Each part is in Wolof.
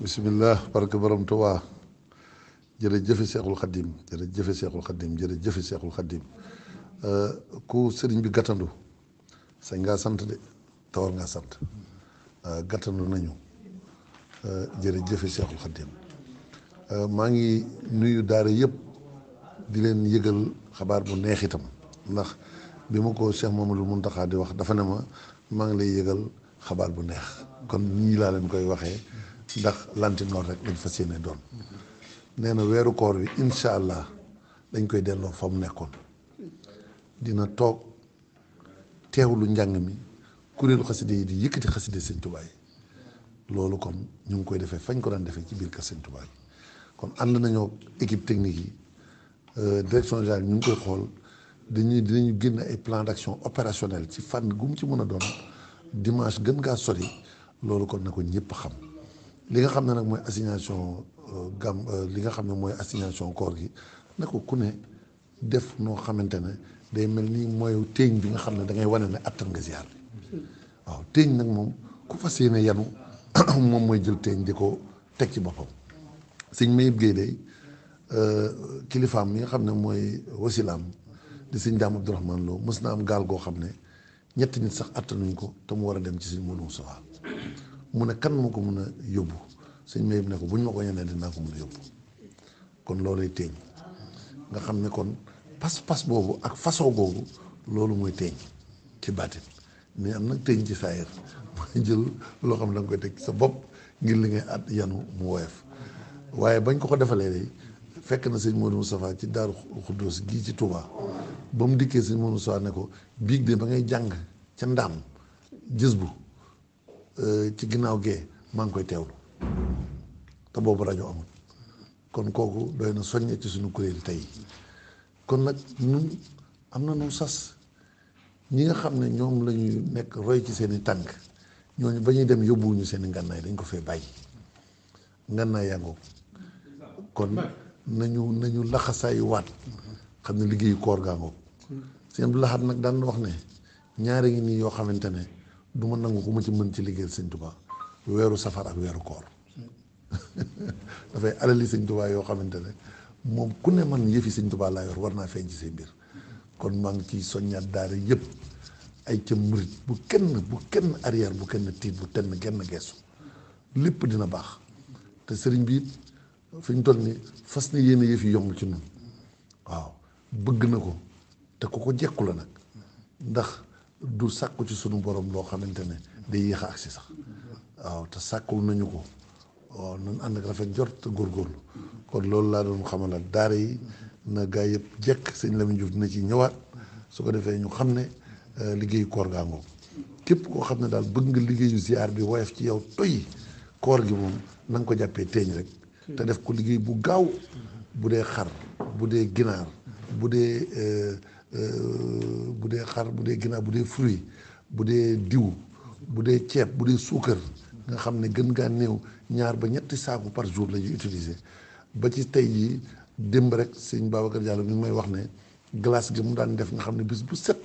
bisimilah barke borom Tuubaa jërëjëfe Seexul Xaddim jërëjëfe Seexul Xaddim jërëjëfe Seexul Xaddim ku sëriñ bi gàttandu sañ ngaa sant de te war ngaa sant gàttandu nañu jërëjëfe Seexul Xaddim maa ngi nuyu daara yëpp di leen yëgal xabaar bu neex itam ndax bi ma ko Cheikh Mamadou Mountakha di wax dafa ne ma maa ngi lay yëgal xabaar bu neex kon nii laa leen koy waxee ndax lantinoor rek lañ fas yéene doon nee na weeru koor wi incha allah dañ koy delloo fa mu nekkoon dina toog teewlu njàng mi kuréelu xaside yi di yëkkati xaside sëñ Tuubaa yi loolu kon ñu ngi koy defee fañ ko daan defee ci biir kër sëñ Tuubaa yi kon ànd nañoo équipe technique yi direction générale ñu ngi koy xool dinañu génn ay plan d'action opérationnel ci fànn gu mu ci mën a doon dimanche gën ngaa sori loolu kon na ko ñëpp xam li nga xam ne nag mooy assignation li nga xam ne mooy assignation koor gi na ko ku ne def noo xamante ne day mel ni mooy téeñ bi nga xam ne da ngay wane ne attan nga ziar bi waaw téeñ nag moom ku fas yéene yanu moom mooy jël téeñ di ko teg ci boppam sëñ Mayib Guèye day kilifaam mi nga xam ne mooy wasilaam di sëñ Daam Abdourahmane Lo mës na am gaal goo xam ne ñetti nit sax attanuñ ko te mu war a dem ci sëñ Modou Moustapha mu ne kan moo ko mun a yóbbu sëñ Mayib ne ko buñ ma ko ñenee dinaa ko mun a yóbbu kon loolay téeñ nga xam ne kon pas-pas boobu ak façon boobu loolu mooy téeñ ci baatin mais am nag téeñ ci saayir mooy jël loo xam ne da nga koy teg sa bopp ngir li ngay at yanu mu woyof waaye bañ ko defalee day fekk na sëñ Modou Moustapha ci Daaru Xuddoos gii ci Touba ba mu dikkee sëñ Modou Moustapha ne ko biig de ba ngay jàng ca ndaam gis bu ci ginnaaw gee maa ngi koy teewlu te boobu rajo amul kon kooku doy na soññe ci suñu kuréel tey kon nag ñun am na nu sas ñi nga xam ne ñoom la ñuy nekk roy ci seen i tànk ñooñu ba ñuy dem yóbbuwuñu seen i ngànnaay dañ ko fee bàyyi ngànnaay yàngoo kon nañu laxasaayu waat xam ne liggéeyu koor gaangoo sëñ Abdou Lahad nag daan wax ne ñaari ngi nii yoo xamante ne du ma nangu ku ma ci mën ci liggéeyal sëñ Tuubaa weeru safar ak weeru koor dafay alali sëñ Tuubaa yoo xamante ne moom ku ne man yëfi sëñ Tuubaa laa yor war naa feeñ ci seen mbir kon maa ngi ciy soññaat daara yëpp ay ca murit bu kenn arrière bu kenn tiit bu tenn genn geesu lépp dina baax te sëriñ bi it fi ñu toll ni fas na yéene yëf yi yomb ci ñun waaw bëgg na ko te ku ko jekku la nag ndax du sàkku ci sunu borom loo xamante ne day yéex a agsi sax waaw te sàkkul nañu ko waaw nan ànd ak rafet jot te góorgóorlu kon loolu laa doon xamal daara yi na gaa yëpp jekk sëñ Lamine Diouf dina ci ñëwaat su ko defee ñu xam ne liggéeyu koor gaangoo képp koo xam ne daal bëgg nga liggéeyu ziar bi woyof ci yow toy koor gi moom na nga ko jàppee teeñ rek te def ko liggéey bu gaaw bu dee xar bu dee ginaar bu dee xar bu dee ginaar bu dee fruit bu dee diw bu dee ceeb bu dee suukar nga xam ne gën ngaa néew 2 ba 3 saaku par jour la ñuy utiliser ba ci tey jii démb rek sëñ Babacar Diallo mi ngi may wax ne glace gi mu daan def nga xam ne bis bu set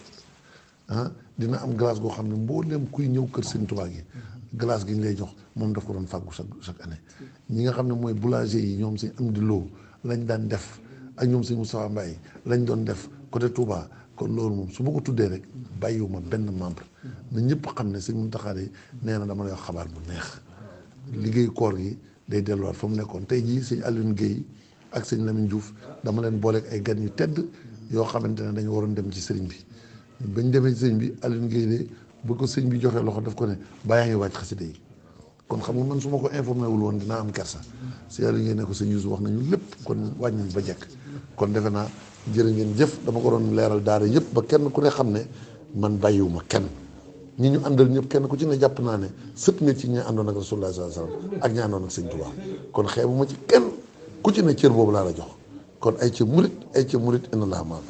dina am glace goo xam ne mbooleem kuy ñëw kër sëñ Tuubaa gi glace gi ñu lay jox moom daf ko doon fàggu chaque année ñi nga xam ne mooy boulanger yi ñoom sëñ Amdi Lo lañ daan def ak ñoom sëñ Moustapha Mbaye lañ doon def côté Touba kon loolu moom su ma ko tuddee rek bàyyiwuma benn membre na ñëpp xam ne sëñ Mountakha nee na dama lay wax xabaar bu neex liggéey koor gi day delluwaat fa mu nekkoon tey jii sëñ Alioune Guèye ak sëñ Lamine Diouf dama leen booleeg ay gan yu tedd yoo xamante ne dañu waroon dem ci sëriñ bi bañ demee ci sëriñ bi Alioune Guèye de bu ko sëñ bi joxee loxo daf ko ne bàyyaa ngi wàcc xasida yi kon xam nga man su ma ko informé wul woon dinaa am kersa si Alioune Guèye ne ko sëñ Youssou wax nañu lépp kon wàññi nañ ba jekk kon defe naa jërë ngeen jëf dama ko doon leeral daara yëpp ba kenn ku ne xam ne man bàyyiwuma kenn ñi ñu àndal ñëpp kenn ku ci ne jàpp naa ne sët nga ci ñi àndoon ak Rasulullah sallallahu alayhi wasallam ak ñi àndoon ak sëñ Tuubaa kon xeebuma ci kenn ku ci ne cër boobu laa la jox kon ay ca murit inna laa maana